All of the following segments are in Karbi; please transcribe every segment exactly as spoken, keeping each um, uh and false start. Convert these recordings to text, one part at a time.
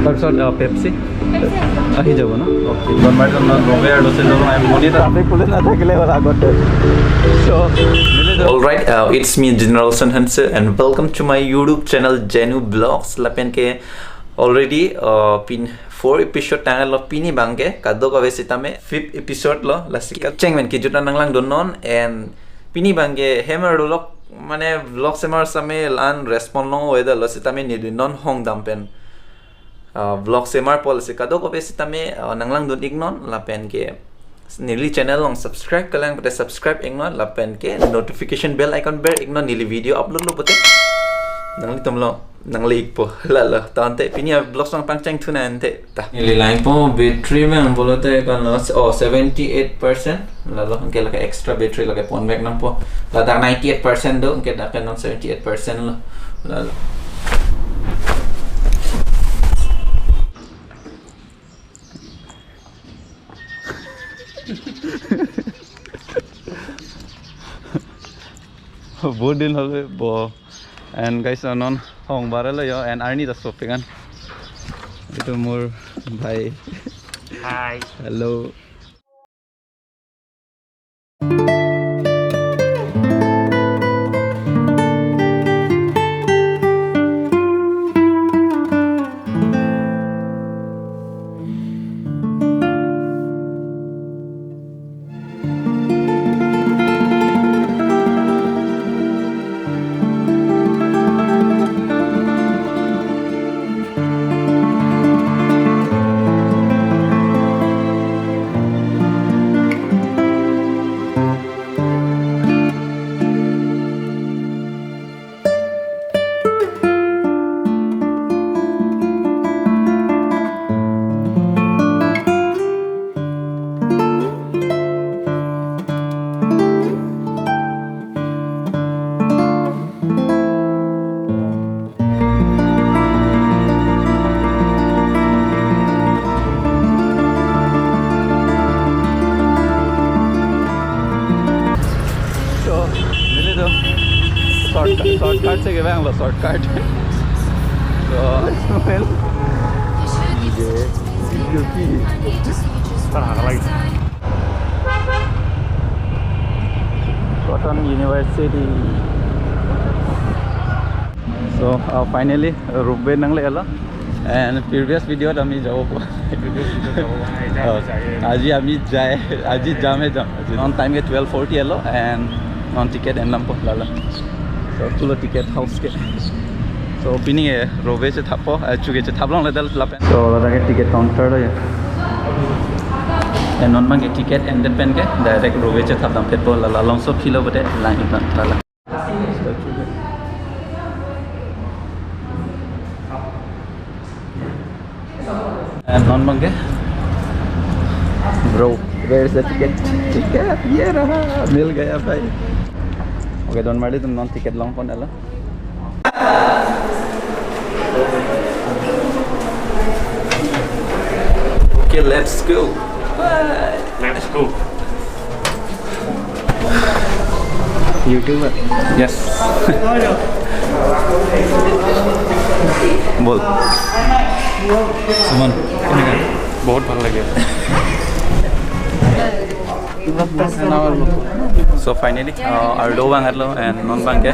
তাৰপিছত, আহ, Pepsi? Pepsi আছে। আহি যাব ন? অ'কে। ডনমাৰ্টন, ডনমাৰ্টন, ৰবে আৰু চেজল নাই, মনি ট্ৰাফিক পুলিচ নাথাকিলে হ'ল আগতে। So, মিলি যাওক। All right, uh, it's me, General Sun Hanse, and welcome to my YouTube channel, Jenu Vlogs. Lapen ke already, uh, pin four episode tanglo, pini abangke kadokave sitame fifth episode lo, lasi kecheng pen kejut an nanglangdunnon, and pini abangke hem arlo vlog, mane vlog semar same la-an respond long-o-edetlo sitame neli non hong dam pen, uh, vlog semarpo, lasi kadokave sitame, uh, nanglangdun-iknon, lapen ke neli channel along subscribe kelang pute subscribe-iknon, lapen ke notification bell icon ber-iknon, neli video upload lo pute nanglitum along nangle-ikpo, lalo. Ta ante pini a-vlogs along pangcheng thunang ante. Ta. Neli langpo battery mang pulote kan lo, oh, seventy-eight percent. Lalo, anke lake extra battery lake pon back nangpo. Ladak ninety-eight percent do, anke dak non seventy-eight percent lo. Lalo. বহুত দিন হ'ল বে, ব-, and guys, non hong barelo jo, and arni ta sopekan. Itu mur bhai. Hi. Hello. So, neli to shortcut, shortcut si kevanglo, shortcut. So, well, Parang lagi. Cotton University. So, uh, finally, ropeway nanglelo. And previous video-t ami japo. Previous video-t japo. Ai, jam, oh, jam, jam. Aji ami jai, aji jam he jam. Aji on time ke twelve forty elo, and non ticket en dampo lalo. So, pulo ticket house ke. So, pini ke ropeway chethappo, eh, chuke chethap longledetlo lapen. So, ladak ke ticket counter lo jo. Eh, non abangke ticket endet pen ke direct ropeway chethap dam phitpo, lalo alongso philo pute lang-iknon lalo. Eh, non abangke. Bro, where is the ticket? Ticket, ye raha, mil gaya bhai. Okay, don marli tum non ticket longponlo. Okay, let's go. Let's go. YouTuber. Yes. Bol. Suman, কেনেকা? বহুত ভাল লাগে। So finally, uh, arlo vangarlo and non abangke.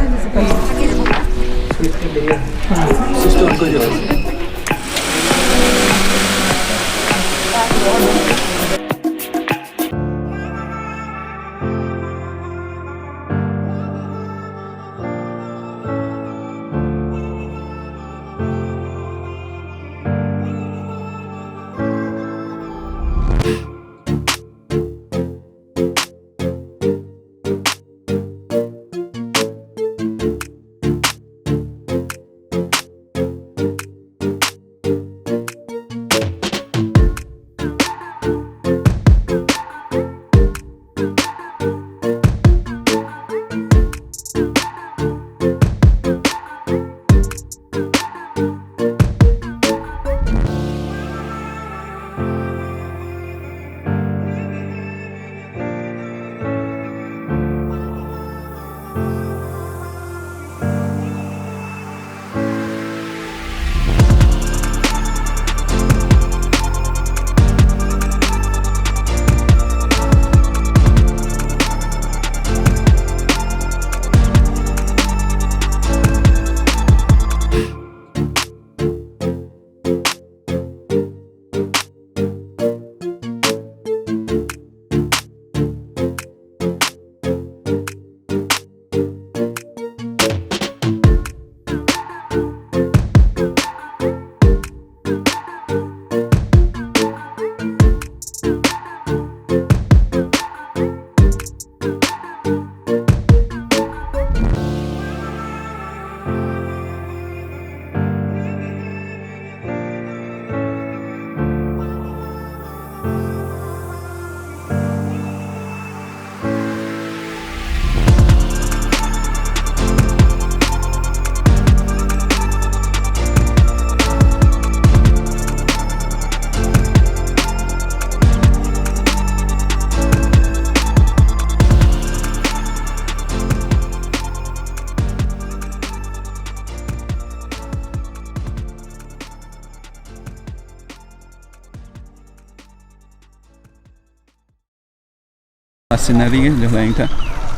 Scenery ke jo lang tha,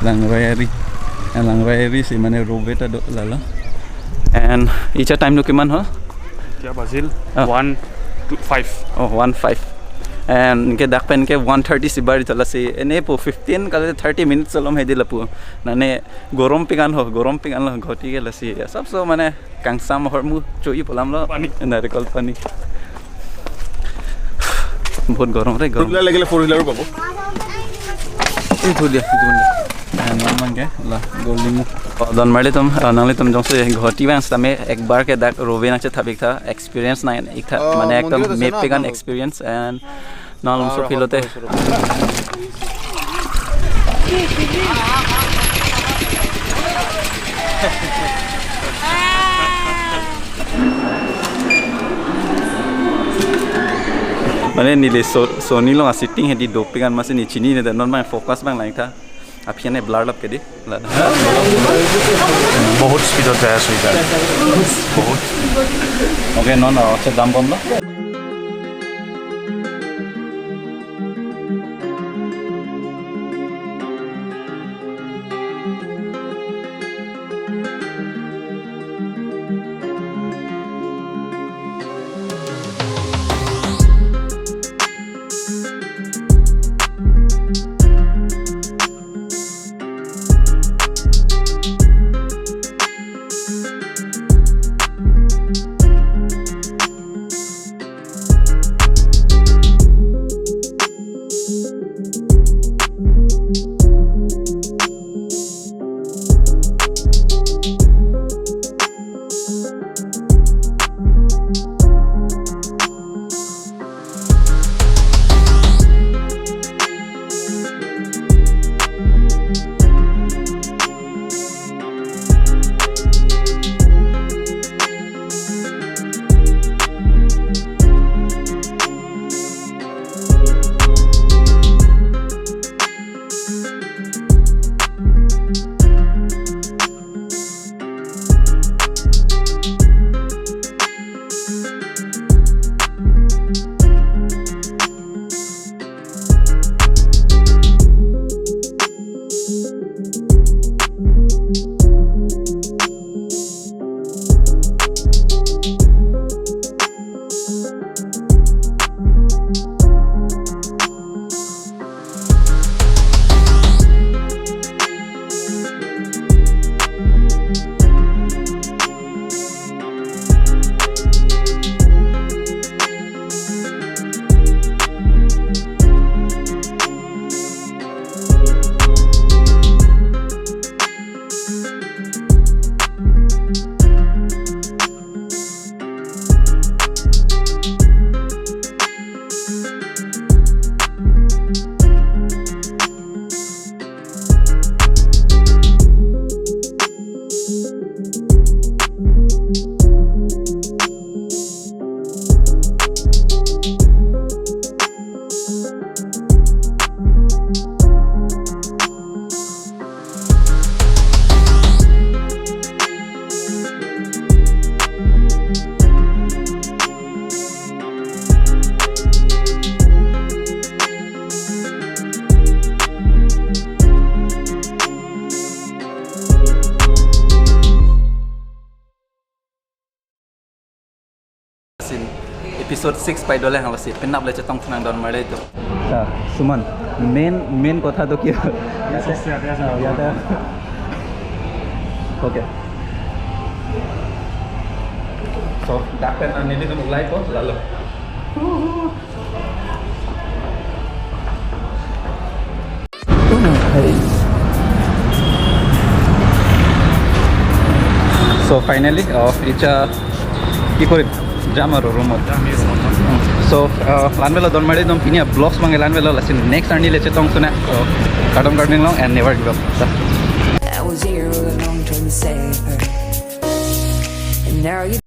Langrai Ari. Eh, Langrai Ari si mane rope ta do lalo. And icha time lo kiman ho? Kya basil? Ah. One to five. Oh, one five. And ke dak pen ke one thirty si bari tha lasi. Ene po fifteen kali thirty minutes alom hedi lapu. Nane gorom pigan ho, gorom pigan lo ghoti ke lasi. Sab so mane kangsam ahormu cho-i pu alam lo. Pani. Narikol pani. বহুত গৰম ৰে, গৰম। Four wheeler লাগিলে four wheeler-ও পাব। এই থৈ দিয়া, এইটো মানে। Ah, non abang ke, la, golding. Oh, don marli atum, ah, nanglitum jongsi ghoti vang setame, ekbar ke dak rope nangchethap ik tha, experience nang ik tha, ah, mane ekdom mepik an experience and non alongso feel hote. Mane neli so, Sony along a-setting hedi dopik an masi ne chinine, non abang focus abang lang tha. Aphi ne blur lap ke di. La. বহুত স্পিডত যাই আছো এতিয়া। বহুত speed. Okay, non, ah, আচ্ছা, দাম কম ন? Scene episode six pai dole hang lasi penap le chetong thanang don marli atum. Ah, Suman, main, main kotha to ki? Yes, yes, yes, yes. Ah, ya ta. Okay. So, dak pen nelitum ulai po, lalo. So finally, uh, icha ki korim? Jam aro room ot. So, uh, la-an avelo don marli atum, pini a-vlogs abang la-an avelo, lasi next arni le chetong sona. So, kardom Karbi Anglong and never give up. I was here all along trying to save her. And now you